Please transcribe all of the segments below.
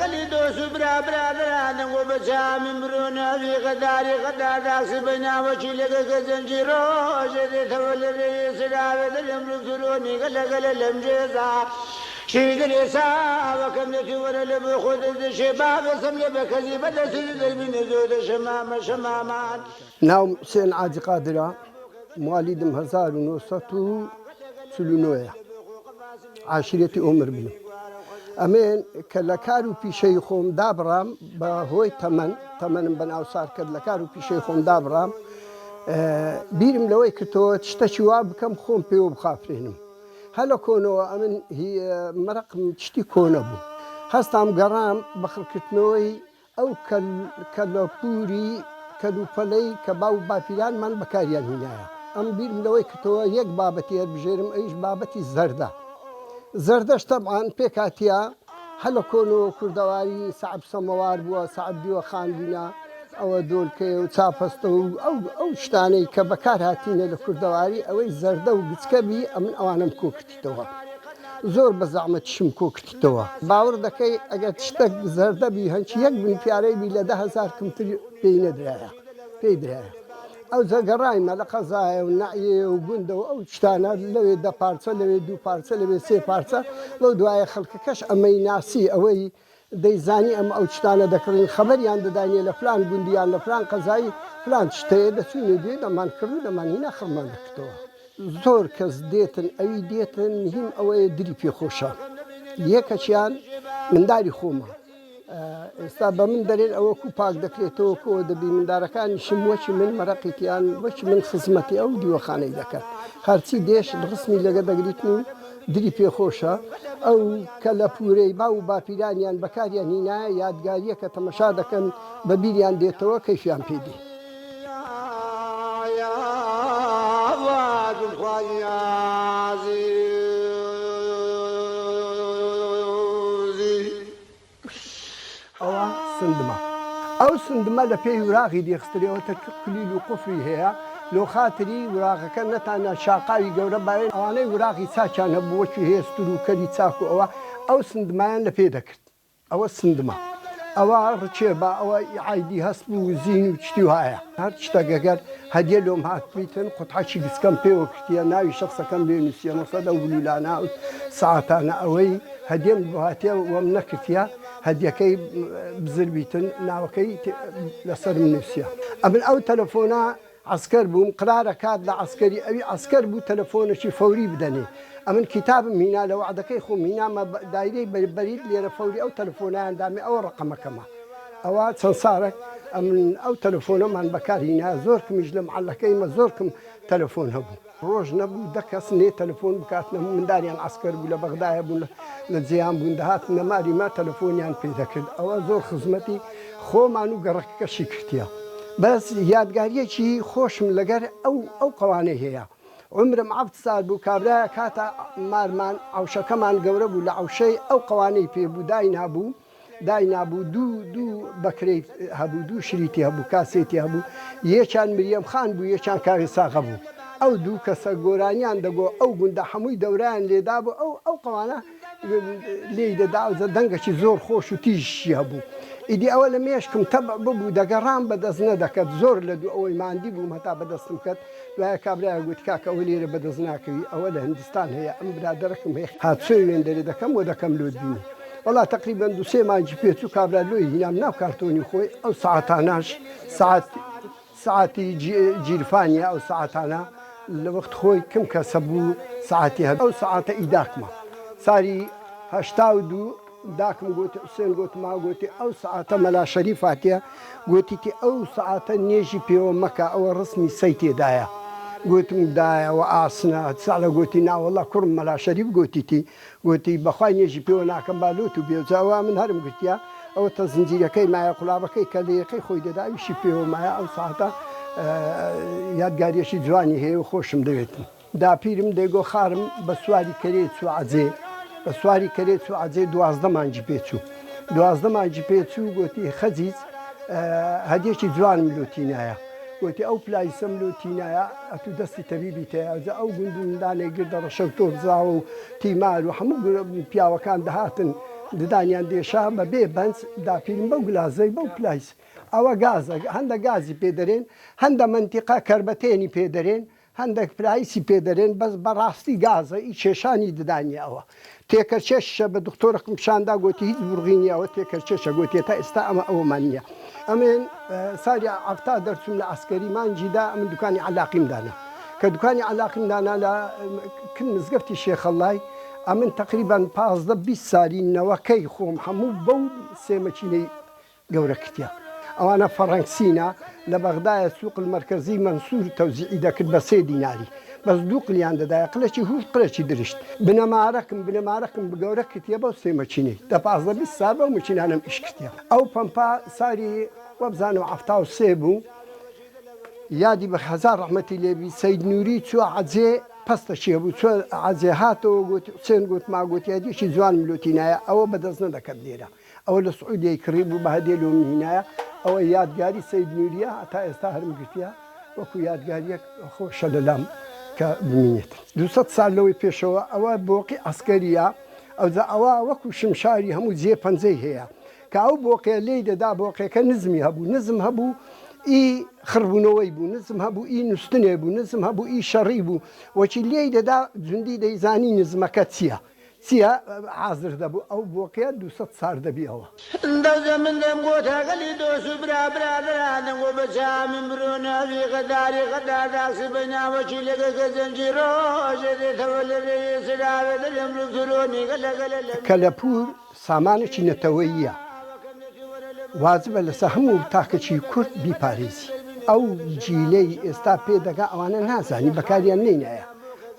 لەگەلی دۆست و برا برادەرانم و بە جامی مرۆ ناوی غەداری غەدار سبەی ناوەکی لەگە کە جەنگی ڕۆژێ دێتەوە لە رێی سراوێ دەرێم لوکترۆنی گەلە گەلە لەم جێزا شیدرێ ساوەکەم لە تو وەرە لە بۆ خۆ دەردەشێ بابەسم لە بە کەزی بە دەستی دەربینە زۆ دەشەمامە شەمامان. ناوم حوسێن عاجی قادرە، موالیدم 1949 ە، عاشیرەتی ئۆمر بنم. ئەمن کە لە کار و پیشەی خۆم دابڕام بە هۆی تەمەن، تەمەنم بە ناو سار کرد لە کار و پیشەی خۆم دابڕام، بیرم لەوەی کردەوە شتەکی وا بکەم خۆم پێوە بخافرێنم. هەر لە کۆنەوە ئەمن مەرەقم شتی کۆنە بوو. هەستام گەڕام بە خڕکردنەوەی ئەو کەلەپووری کەلوپەلەی کە باو و باپیرانمان بەکاریان هینایە. ئەم بیرم لەوەی کردەوە یەک بابەتی هەربژێرم ئەویش بابەتی زەردە. زەردەش تەبعەن پێکهاتیە هەر لە کۆنەوە کوردەواری سەعب سەمەوار بووە، سەعب دیوەخان بووینە، ئەوە دۆلکەیە و چاپەستە و ئەو ئەو شتانەی کە بەکار هاتینە لە کوردەواری ئەوەی زەردە و گچکە بی ئەمن ئەوانەم کۆ کردیتەوە. زۆر بە زەعمەتیشم کۆ کردیتەوە. باوەڕ دەکەی ئەگەر شتەک زەردە بی هەنچی یەک بن پیارەی بی لە 10,000 کمتر پێی نەدرایە پێی درایە. ئەوجا گەڕایمە لە قەزایە و نەعیەیە و گوندە و ئەو شتانە لەوێ دە پارچە لەوێ دوو پارچە لەوێ سێ پارچە بەو دوایە خەڵکەکەش ئەمەی ناسی ئەوەی دەیزانی ئەم ئەو شتانە دەکڕین خەبەریان دەداینێ لە فلان گوند یان لە فلان قەزای فلان شت هەیە دەچوینە دوێ دەمان کڕی و دەمان هینا خڕمان دەکردەوە. زۆر کەس دێتن ئەوی دێتن مهیم ئەوەیە دلی پێ خۆشە یەکەکیان منداری خۆمە ئێستا بە من دەرێن ئەوە کو پاک دەکرێتەوە کۆ دەبی مندارەکانیشم وەکی من مەرەقیتیان وەکی من خزمەتی ئەو دیوەخانەی دەکەن هەرچی دێش ڕسمی لەگە دەگریتن و دلی پێ خۆشە ئەو کەلەپوورەی باو و باپیرانیان بەکاریان هینایە یادگارییە کە تەمەشا دەکەن بە بیریان دێتەوە کەیفیان پێ دێ. ئەوە سندمە ئەو سندمە لە پێی وراغی دێخسترێوە تە کلیل و قفلی هەیە لۆ خاتری وراغەکە نەتانە شاقاوی گەورە باێن ئەوانەی وراغی چاکیان هەبوو وەکی هێستر و کەری چاک و ئەوە ئەو سندمایان لە پێ دەکرد ئەوە سندمە ئەوە ڕکێبە ئەوە عیدی هەسپ و زین و چتی وایە هەر شتەک ئەگەر هەدیە لۆم هاتبیتن قوتعەکی گچکەم پێوە کردیە ناوی شەخسەکەم لێ نووسیە مەسەل ئەو بلولانە ئەو سەعاتانە ئەوەی هەدیەم بۆ هاتیە وەم نەکردیە هەدیەکەی بزر بیتن ناوەکەی لەسەرم نووسیە ئەمن ئەو تەلەفۆنە عەسکەر بووم قرارە کات لە عەسکەری ئەوی عەسکەر بوو تەلەفۆنەکی فەوری بدەنێ ئەمن کیتابم هینا لە وەعدەکەی خۆم هینامە دایرەی بەرید لێرە فەوری ئەو تەلەفۆنەیان دامێ ئەوە ڕەقەمەکەمە ئەوە چەند سارەک ئەمن ئەو تەلەفۆنەمان بەکار هینا زۆر کمیش لە محەلەکەی مە زۆر کم تەلەفۆن هەبوو. ڕۆژ نەبوو دە کەس نێ تەلەفۆن بکاتنە منداریان عەسکەر بوو لە بەغدایە بوون لە جێیان بوون دەهاتنە ماری مە تەلەفۆنیان پێ دەکرد ئەوە زۆر خزمەتی خۆمان و گەڕەکەکەشی کردیە بەس یادگاریەکی خۆشم لەگەر ئەو ئەو قەوانەی هەیە عومرم عەفت سال بوو کابرایەک هاتە مارمان عەوشەکەمان گەورە بوو لە عەوشەی ئەو قەوانەی پێ بوو داینابوو داینابوو دوو دوو بەکرەی هەبوو دوو شریتی هەبوو کاسێتی هەبوو یەکیان مریەم خان بوو یەکیان کاوێ ساغە بوو ئەو دوو کەسە گۆرانیان دەگۆ ئەو گوندە حەمووی دەورایان لێدابوو ئەو ئەو قەوانە لێی دەدا ئەوجا دەنگەکی زۆر خۆش و تیژیشی هەبوو ئیدی ئەوە لە مێشکم تەبع ببوو دەگەڕام بەدەست نەدەکەت زۆر لە دوو ئەوەی ماندی بووم هەتا بەدەستم کەت دوایە کابرایە گوتی کاکە ئەوە لێرە بەدەست ناکەوی ئەوە لە هندستان هەیە ئەم برادەرەکم هەیە هاتچۆی وێندەرێ دەکەم و دەکەم لۆت بینی وەڵا تەقریبەن دوو سێ مانگی پێچوو کابرا لۆی هینام ناو کارتۆنی خۆی ئەو سەعاتانەش سەعات سەعاتی جیرفانیە ئەو سەعاتانە لە وەخت خۆی کم کەسە بوو سەعاتی هەبوو ئەو سەعاتە ئی داکمە ساری 82 داکم گۆتی حوسێن گۆتم ها گۆتی ئەو سەعاتە مەلا شەریف هاتیە گۆتیتی ئەو سەعاتە نێژی پێوە مەکە ئەوە ڕسمی سەی تێدایە گۆتم دایە وە ئاسنە سەعلە گۆتی ناوەڵا کوڕم مەلا شەریف گۆتیتی گۆتی بەخوای نێژی پێوە ناکەم با لۆت و بێ جا وا من هەرم گرتیە ئەوە تە زنجیرەکەی مایە قولابەکەی کە لە یەکەی خۆی دەدا ئەویشی پێوە مایە ئەو سەعاتە یادگاریەکی جوانی هەیە و خۆشم دەوێتن. داپیرم دەیگۆ خارم بە سواری کەرێ چوو عەجێ بە سواری کەرێ چوو عەجێ 12 مانگی پێ چوو 12 مانگی پێ چوو گۆتی خەجیج هەدیەکی جوانم لۆ تینایە گۆتی ئەو پلایسەم لۆ تینایە ئەتوو دەستی تەبیبی تەیە جا ئەو گوند و مندانەی گردە ڕەشە و تۆپزاوە و تیمار و هەموو پیاوەکان دەهاتن. ددانیان دێشا بە بێ بەنج داپیرم بەو گلازەی بەو پلایس ئەوە گازە هەندە گازی پێ دەرێن هەندە مەنتیقە کەربەتێنی پێ دەرێن هەندەک پلایسی پێ دەرێن بەس بەڕاستی گازە ئی کێشانی ددانیە ئەوە تێکەرکێششە بە دختۆرەکم پیشان دا گۆتی هیچ بورغی نیە ئەوە تێکەرکێشە گۆتیە تا ئێستا ئەمە ئەوەمان نیە ئەمن سالی عەفتا دەرچوم لە عەسکەری مانگی دا ئەمن دوکانی عەلاقیم دانا کە دوکانی عەلاقیم دانا لە کن مزگەفتی شێخەڵای ئەمن تەقریبەن 15 20 سالی نەوەکەی خۆم هەموو بەو سێ مەکینەی گەورە کردیە ئەوانە فەڕەنگسینە لە بەغدایە سوق المرکزی مەنسور تەوزیعی دەکرد بە سێ دیناری بەس دوو قلیان دەدایە قلەکی هوش قلەکی درشت بنەمارەکم بنەمارەکم بگەورە کردیە بەو سێ مەکینەی دە 15 20 سال بەو مەکینانەم ئیش کردیە ئەو پەمپا ساری وەبزانم 73 بوو یادی بە هەزار ڕەحمەتی لێبی سەید نوری چوە عەجێ پەستەکی هەبوو چوە عەجێ هاتەوە گۆتی حوسێن گۆتما گۆتی هەدیەکی جوانم لۆتینایە ئەوە بەدەست نەدەکەت لێرە ئەوە لە سعودیەی کڕی بوو بە هەدیە لۆ من هینایە ئەوە یادگاری سەید نوریە هەتا ئێستا هەرم گرتیە وەکو یادگاریەک خۆشە لەلام کە بمینێت. 200 سال لەوەی پێشەوە ئەوە بۆقی عەسکەریە ئەوجا ئەوە وەکو شمشاری هەموو جێ پەنجەی هەیە کە ئەو بۆقیە لێی دەدا بۆقیەکە نزمی هەبوو نزم هەبوو ئی خڕبوونەوەی بوو نزم هەبوو ئی نوستنێ بوو نزم هەبوو ئی شەڕی بوو وەکی لێی دەدا جوندی دەیزانی نزمەکە چیە چیە حازر دەبوو ئەو بۆقیە 200 سار دەبی ئەوە. دەوزە من دەم گۆتە گەلی دۆس و برا برادەرانم گۆ بە چاوی مرۆ ناوی غەداری غەدار داسی بە ناوەکی لەگە کە زەنگی ڕۆژێ دێتەوە لە رێی سراوێ دەرێم لوکترۆنی گەلە گەلە لە کەلەپوور سامانێکی نەتەوەییە، واجبە لەسەر هەموو تاکێکی کورد بیپارێزی. ئەو جیلەی ئێستا پێ دەگا ئەوانە نازانی بەکاریان نەینایە.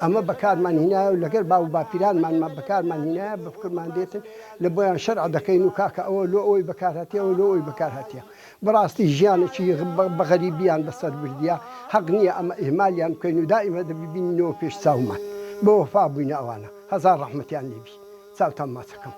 ئەمە بەکارمان هینایە و لەگەر باو و باپیرانمانمان بەکارمان هینایە بە فکرمان دێتن لە بۆیان شەرع دەکەین و کاکە ئەوە لۆ ئەوەی بەکار هاتیە ئەوە لۆ ئەوەی بەکار هاتیە. بەڕاستی ژیانێکی بە غەریبیان بەسەر بردیە هەق نییە ئەمە ئیهمالیان بکەین و دائیمە دەبی بینینەوە پێش چاومان. بەوەفا بووینە ئەوانە. هەزار ڕەحمەتیان لێ بی. چاوتان ماچەکەم.